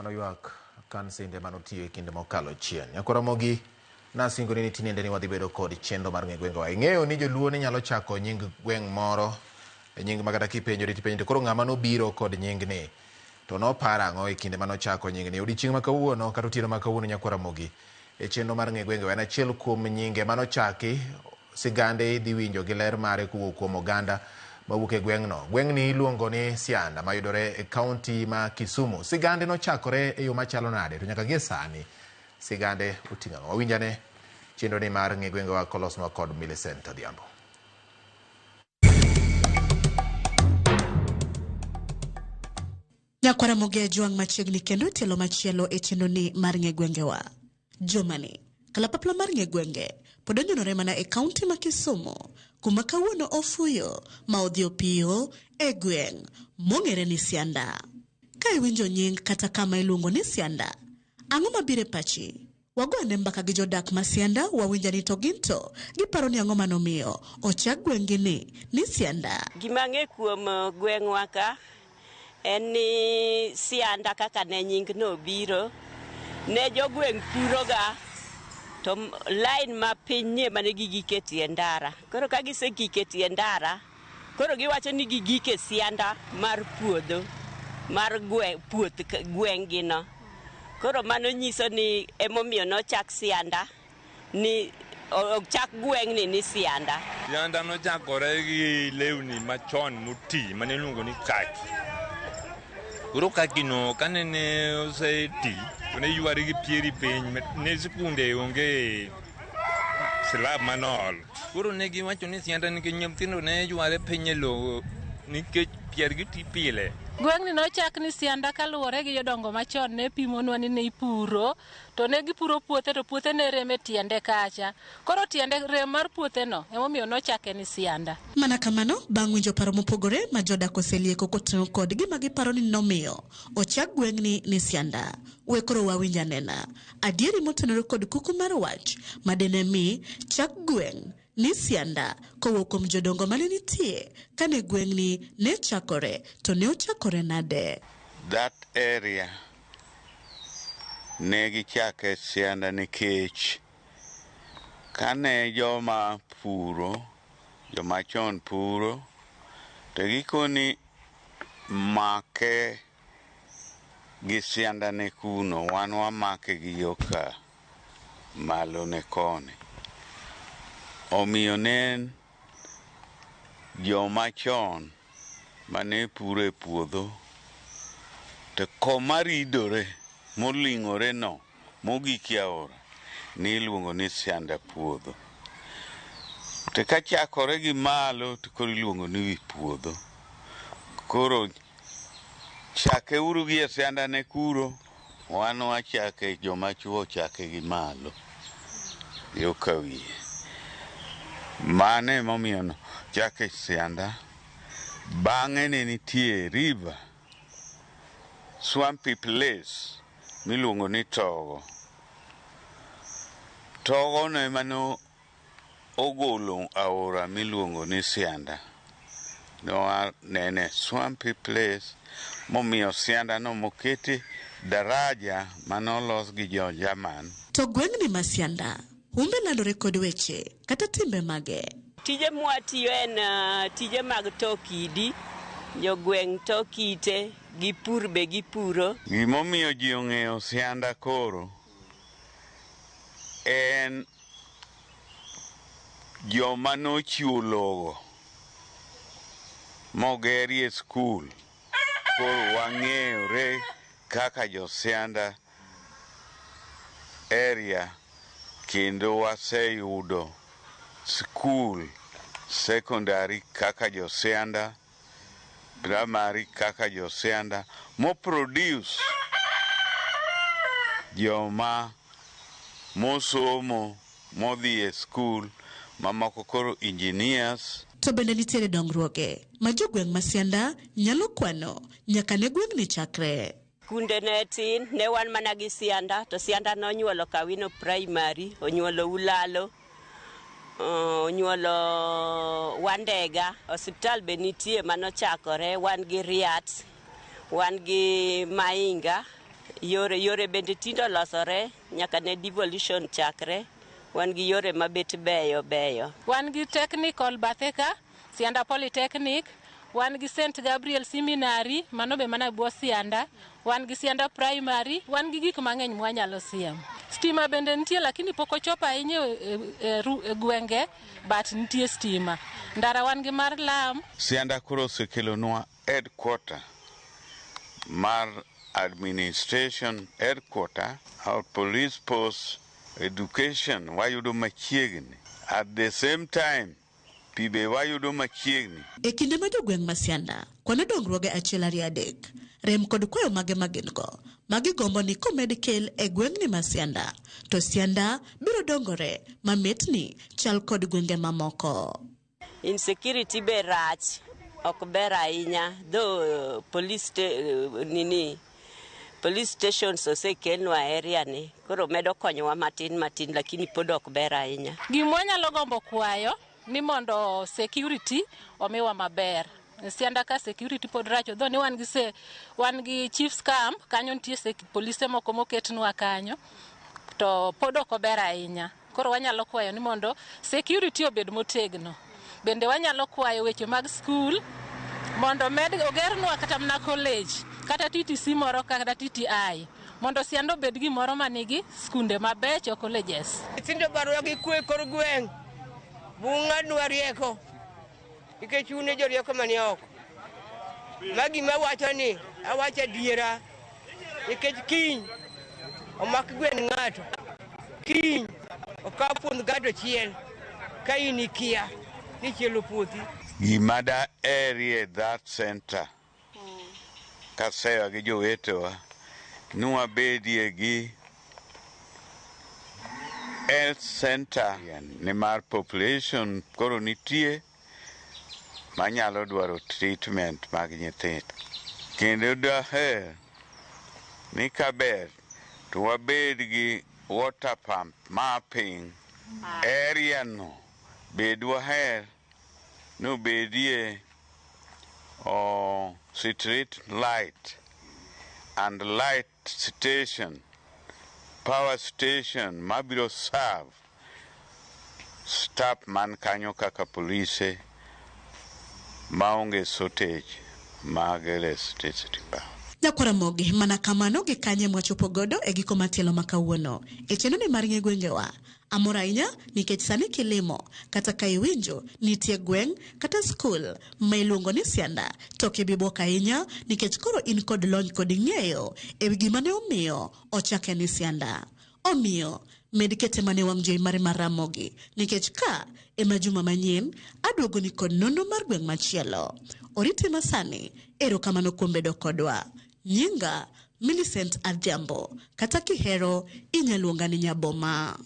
Mano ywak kansinde manotiyo e kinde mokalo chien. Nyakwa Ramogi, nasingoni ni tinende ni wadhi bedo kod chenro mar ng'e gwengewa. Ing'eyo ni joluo ne nyalo chako nying gweng' moro, nying ma kata kipenjori tipenjo to koro ng'ama nobiro kod nying ni to noparo ang'o e kinde manochako nying ni. Odiochieng' ma kawuono kata otieno ma kawuono Nyakwa Ramogi, e chenro mar ng'e gwengewa en achiel kuom nyinge manochaki sigande idhi winjo gi ler mare kowuok kuom oganda mawuok e gweng'no. Gweng'ni iluongo ni Sianda mayudore e kaunti ma Kisumu. Sigande nochakore e yo machalo nade to nyaka gie sani sigande oting'o ang'o? Wawinjane chenro ni mar ng'e gwengewa kolosnwa kod Millicent Odhiambo. Nyakwar Ramogi Ajwang' machiegni kendo e tielo machielo e chenroni mar ng'e gwengewa. Jumani, kalapapla mar ng'e gwenge pod onyonore mana e kaunti ma Kisumu kuma kawuono ofuyo ma odhi opiyo e gweng' mong'ere ni Sianda. Ka iwinjo nying kata kama iluongo ni Sianda, ang'o mabiro e pachi? Wago ane mbaka gi jodak ma Sianda wawinj ani to gin to giparo ni ang'o manomiyo ochak gweng'gi ni ni Sianda. Gima ang'e kuom gweng'wa ka en ni Sianda kaka ne nying no obiro, ne jogweng' puroga to line ma piny ni ema ne gigike tie ndara. Koro ka gisegik e tie ndara, koro giwacho ni gigik e sianda mar puodho mar puoth gweng'gi no. Koro mano nyiso ni emomiyo nochak Sianda ni ochak gweng'ni ni Sianda. Sianda nochakore gi lewni machon moti mane iluongo ni kaki. Koro kaki no kane ne oseti to ne yware gi pieri piny ne sikunde onge slab manool. Koro ne giwacho ni Sianda nikech nyithindo ne yware piny e lowo nikech piergi ti pile. Gweng'ni nochak ni Sianda kaluwore gi jodongo machon ne pimonwa ni ne ipuro to ne gipuro puothe to puothe ne rem e tiende kacha. Koro tiende rem mar puotheno emomiyo nochake ni Sianda. Mana kamano, bang' winjo paro mopogore ma jodak oselieko koting'o kod gima giparo ni nomiyo ochak gweng'ni ni Sianda, we koro wawinj anena adieri motenore kod kuku mar wach ma dine mi chak gweng' ni Sianda kowuok kuom jodongo mane nitie kane gweng'ni ne chakore to ne ochakore nade. That area ne gichake Sianda nikech kane joma puro, joma chon puro, to gikoni make gi sianda ne kuno, wan wamake gi yoka malo ne koni. Omiyo ne en joma chon mane puro e puodho to koma ridore moling'ore no mogik e aora niluongo ni sianda puodho. To kachakore gi malo to koro iluongo ni wi puodho. Koro chake uru gi e sianda ne kuro, wan wachake joma chuo ochake gi malo yo ka wiye. Mano emomiyo nochake sianda. Bang'e ne nitie river, swampy place miluongo ni Togo. Togo no ema no ogolo aora miluongo ni Sianda. Noa nene swampy place momiyo Sianda no mokete daraja manolos gi jo German. To gweng'ni ma Sianda, humbe landore kod weche kata timbe mage. Tije mwatiyo en tije mag to kidi, jogweng' to kite, gi pur be gipuro. Gimomiyo ji ong'eyo Sianda koro en joma nochiwo lowo mogerie skul koro wang'eyore kaka jo Sianda area kendo waseyudo skul secondary kaka jo Sianda, primary kaka jo Sianda mo produce joma mosomo modhi e skul mamoko koro engineers. To bende nitiere dongruoge ma jogweng' ma Sianda nyalo kwano nyaka ne gweng'ni chakre. Kunde ne tin, ne wan mana gi Sianda, to Sianda nonyuolo Kawino Primary, onyuolo Ulalo, onyuolo Wandega, osiptal be nitie manochakore, wan gi Riat, wan gi Mainga. Yore yore bende tinde olosore nyaka ne devolution chakre. Wan gi yore mabet beyo beyo. Wan gi technical bathe ka, Sianda Polytechnic, wan gi St Gabriel Seminary, mano be mana e bwo Sianda, wan gi Sianda Primary, wan gi gik mang'eny mwanyalo siemo. Stima bende nitie lakini pok ochopo ahinya e gwenge but nitie stima. Ndara wan gi mar lam. Sianda koro osekelonwa headquarter mar administration headquarter, our police post, education wayudo machiegni. At the same time, pi be wayudo machiegni. E kinde ma jogweng' ma Sianda kwano dongruoge achiel ariyo adek, rem kod kwayo mage ma gin go ma gigombo ni komed kel e gweng'ni ma Sianda, to Sianda biro dongore ma mitni chal kod gwenge mamoko. Insecurity be rach, ok ber ahinya. Though police nini police stations osekelnwa area ni, koro medo konyowa matin matin, lakini pod ok ber ahinya. Gima wanyalo gombo kwayo ni mondo security omiwa maber. Sianda ka security pod rach, although ni wan gi se, wan gi chiefs camp, kanyo nitie polise moko moketnwa kanyo, to pod ok ober ahinya. Koro wanyalo kwayo ni mondo security obed motegno. Bende wanyalo kwayo weche mag skul mondo med ogernwa kata mana college kata TTC moro kata TTI mondo Sianda obed gimoro manigi skunde mabecho, colleges. Nyithindo barua gi kwe kor gweng', bung'adnwa rieko nikech un e jorieko manie oko. Ma gima awacho ni awacho adiera nikech kiny omak gwen ng'ato, kiny okaw puoth ng'ato chiel ka in ikia ni chielo puothi. Gima daherie that center kasewa gi jowetewa ni wabedie gi health center nimar population koro nitie manyalo dwaro treatment mag nyithindo. Kendo daher ni kaber to wabed gi water pump mapping area no be dwaher ni obedie o street light and light station, power station mabiro serve staff man kanyo kaka polise maonge shortage mag electricity power. Nyakwaramogi mana kamano gi kanye mwachopo godo e giko matielo ma kawuono e chenro ni mar ng'e gwengewa. Amor ahinya nikech sani kilimo kata ka iwinjo nitie gweng' kata skul ma iluongo ni Sianda to ok ibi bwok ahinya nikech koro in kod lony kod ng'eyo e wi gima ne omiyo ochake ni Sianda. Omiyo med kete mana e wang' jowi mari mar Ramogi nikech ka ema juma manyien aduogoni kod nonro mar gweng' machielo. Oriti masani, erokamano kuom bedo kodwa. Nyinga Millicent Adhiambo, kata kihero inyaluonga ni Nyaboma.